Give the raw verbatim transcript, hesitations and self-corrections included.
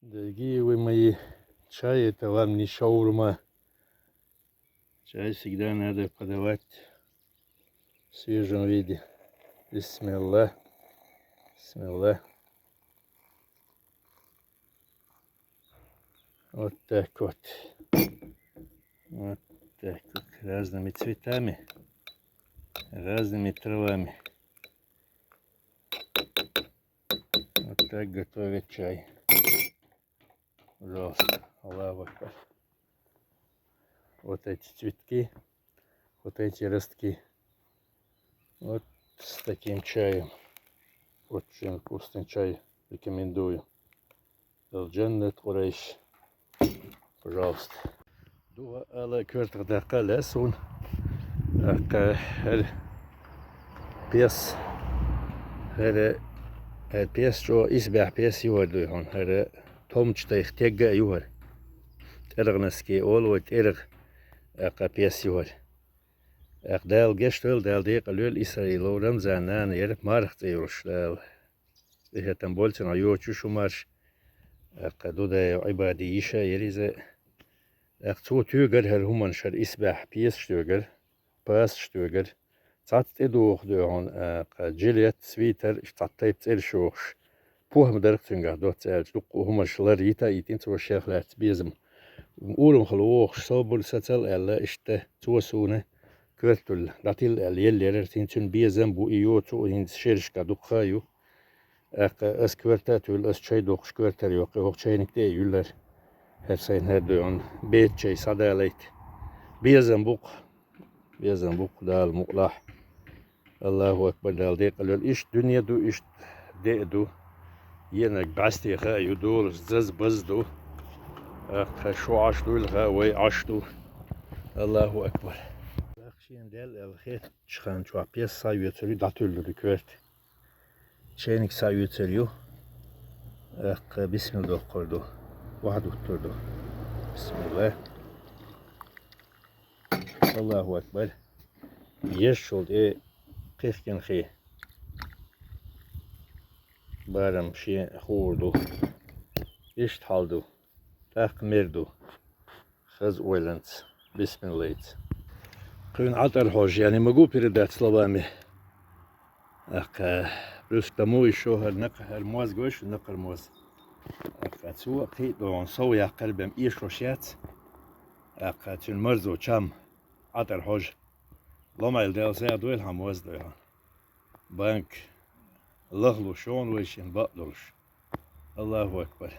Дорогие вы мои, чай — это вам не шаурма. Чай всегда надо подавать в свежем виде. Бисмилла. Бисмилла. Вот так вот. Вот так вот. Разными цветами, разными травами. Вот так готовят чай. Пожалуйста. Аллаху Акбар. Вот эти цветки, вот эти ростки. Вот с таким чаем. Очень вкусный чай. Рекомендую. Аль-Джаннат Курайш. Пожалуйста. Духа ала коьртах даккха лаьа суна. ТӀаккха хӀара пес, хӀара, хӀара пес чӀо исбаьхьа пес юхар дуй хьона. ХӀара томча тайх тегга а юхар. ТӀергӀанаске ола вай тӀергӀа, тӀаккха пес юхар. ТӀаккха Дала гешт дойла, Дала декъала йойла Исраилов Рамзан нана яр, Марха цӀи йолуш Дала. ТӀехетам болчунах йоцуш хӀумарш, тӀаккха Дудаев Ӏибади йиша яр иза. ТӀаккха цо тоьгар хӀара хӀуманаш, хӀара исбаьхьа песаш тоьгар, пасаш тоьгар. Цхьацца тӀедуху дуй хьона, тӀаккха жилет, свитер, иштта цхьа тайпа цӀераш йохуш. ПохӀма дара-кх цуьнгахь доцца аьлча, дуккха а хӀуманаш лар йита а йитина цо шех лаьцна безам. Урамхула вохуш, собар сацал аьлла, иштта цо суна коьрталла дӀатилла аьлла елла яр хӀара, хӀинца цуьнан безам а бу, и йоцу а хӀинца шерашкахь дуккха а ю. ТӀаккха ас коьрта а туьллу, ас чай доккхуш коьртара йоккху, хӀокху чайниг тӀе а юьллара. ХӀара сайна хӀара дуй хьона, беда чай схьадалайта. Безам бу-кх, безам бу-кх, Дала мукъалахь. Аллаху Акбар, Дала декъала йойла. Иштта дуьне ду, иштта де а ду. Енарг бӀаьсте хаа ю, долаш заза база ду. ТӀаккха шу Ӏаш дуйла хаа, вай Ӏаш ду. Аллаху Акбар. ТӀаккха шена даьлла аьлла хетачу хан чохь пес схьаоьцур ю, дӀатуьллур ю коьрта. Чайниг схьаоьцур ю. ТӀаккха бисмилла доккхур ду. Охьадуттур ду. Бисмилла. Аллаху Акбар. Ешшул тӀе кхихкина хи. Барам шен хуур ду. Иштта хьал ду. ТӀаккха мер ду. Хаза ойланца, бисмиллайца. Кхуьнан Ӏатар хьожа, я не могу передать словами. ТӀаккха плюс к тому ещё хӀара накха, хӀара моз гой шу, накхара моз. ТӀаккха цо кхин а догӀун сов яккхар бен эшош яц. ТӀаккха цуьнан марзо чам Ӏатар хьожа. Ломайла Дала сагӀа дойла хьан моз дойла. Банк лахлуш шуна вайшин бакъ долуш. Аллаху Акбар.